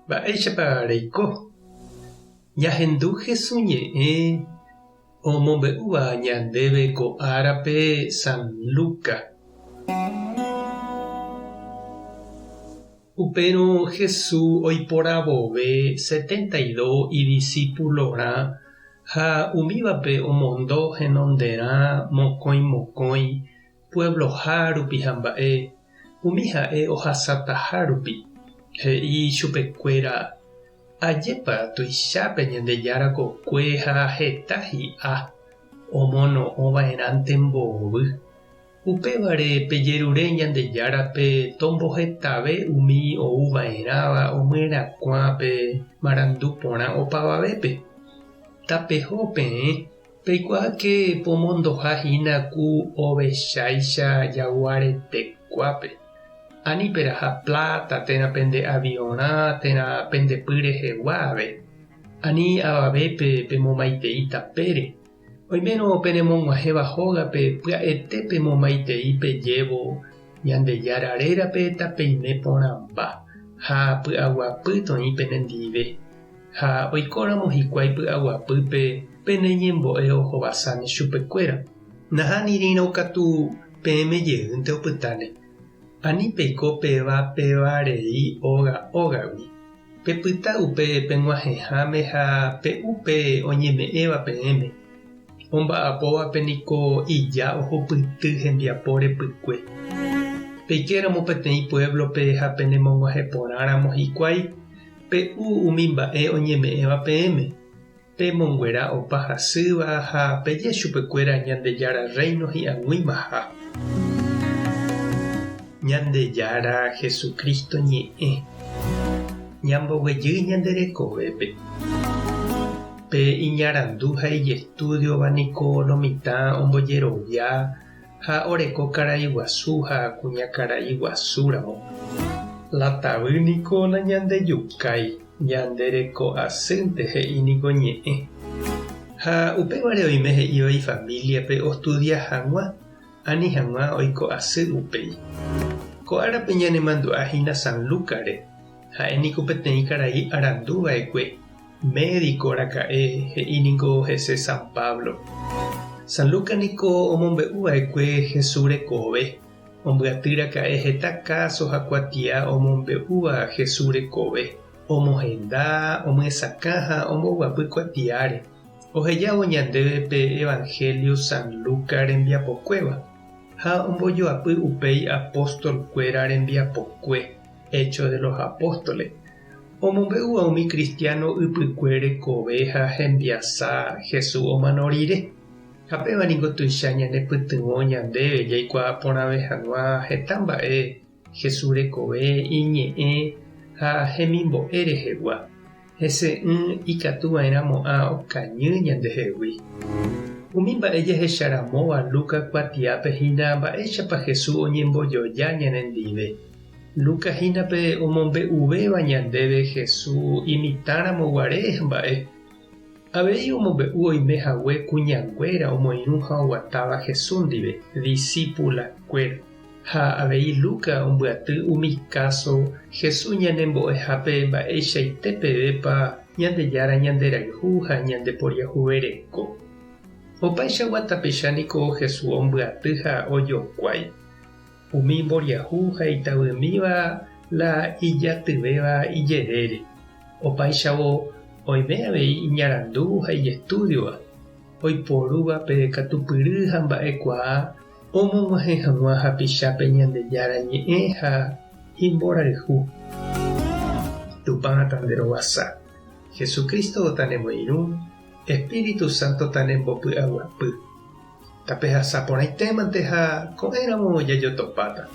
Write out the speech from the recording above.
Mba'éichapa reiko? Ñahendu Hesu ñe'ẽ omombe'úva ñandéve ko árape San Luca. Upérõ Hesu oiporavove 72 idisípulorã ha umívape omondo henonderã mokõi mokõi puebloha rupi ha mba'e, umi ha'e ohasataha rupi. He'i chupekuéra, Ajépa tuicha pe Ñandejára kokue ha heta hi'a, omono'õ va'erãnte mbovy. Upévare pejerure Ñandejárape tombohetave umi ou va'erãva omyerakuã pe marandu porã opavavépe. Tapeho peẽ, peikuaáke pomondoha hína ku ovecháicha jaguaretekuápe. Ani peraha pláta térã pende aviõrã térã pende py rehegua ave. Ani avavépe pemomaitei tapére. Oimérõ penemog̃uahẽva hógape pya'ete pemomaitei pejévo Ñandejára rérape tapeime porãmba ha py'aguapy toĩ penendive. Ha oikóramo hikuái py'aguapýpe pene ñembo'e ohovasáne chupekuéra. Nahánirĩrõ katu peẽme jeýnte opytáne. Ani peiko péva péva rei óga ógagui. Pepyta upe peg̃uahẽháme ha pe'u pe oñeme'ẽva peẽme. Omba'apóvape niko ija ohupyty hembiapo repykue. Peikéramo peteĩ puévlope ha penemog̃uahẽ porãramo hikuái, pe'u umi mba'e oñeme'ẽva peẽme. Pemonguera opa hasýva ha peje chupekuéra Ñandejára Rréino hi'ag̃uimaha. Ñandejára Jesucristo ñe'ẽ ñamboguejy ñande rekovépe. Pe iñarandu ha ijestúdiova niko lo mitã ombojerovia ha oreko karai guasu ha kuñakarai guasúramo. La tavy niko nañandejukái. Ñande reko asýnte he'i niko ñe'ẽ. Ha upévare oime he'íva ifamíliape ostudia hag̃ua, ani hag̃ua oiko asy upéi. Ko árape ñanemandu'a hína San Lúcare, ha'e niko peteĩ karai arandu va'ekue, médico raka'e he'i niko hese San Pablo. San Lucas niko omombe'u va'ekue Jesús rekove. Ombyaty raka'e heta káso ha kuatia omombe'úva Jesús rekove, omohenda, omyesakã ha omboguapy kuatiáre, ohejávo ñandéve pe Evangelio San Lucas rembiapokuéva, ha ombojoapy upéi apóstol-kuéra rembiapokue, Hechos de los Apóstoles, omombe'úva umi kristiáno ypykue rekove ha hembiasa Jesús omano rire. Ha péva ningo tuicha ñanepytyvõ ñandéve jaikuaa porãve hag̃ua heta mba'e Jesús rekove, iñe'ẽ ha hemimbo'e rehegua. Hese'ỹ ikatu va'erã mo'ã okañy ñandehegui. Umi mba'e jahecharamóva Lucas kuatiápe hína mba'éichapa Jesús oñembojoja ñanendive. Lucas hína pe omombe'uvéva ñandéve Jesús imitãramo guare mba'e. Avei omombe'u oime hague kuñanguéra omoirũ ha oguatáva Jesús ndive, disípulakuéra. Ha avei Lucas ombyaty umi káso Jesús ñanembo'ehápe mba'eichaite pevépa Ñandejára ñanderayhu ha ñandeporiahuvereko. Opaichagua tapicha niko Jesús ombyaty ha ojokuái. Umi mboriahu ha itavymíva la ijatyvéva ijerére. Opáichavo oime avei iñarandu ha ijestúdiova, oiporúva pe katupyry ha mba'ekuaa omog̃uahẽ hag̃ua hapichápe Ñandejára Ñe'ẽ ha imborayhu. Tupã tanderovasa. Jesucristo tanemoirũ, Espíritu Santo tanembopy'aguapy. Tapehasa porãitémante ha ko'ẽramo jajotopáta.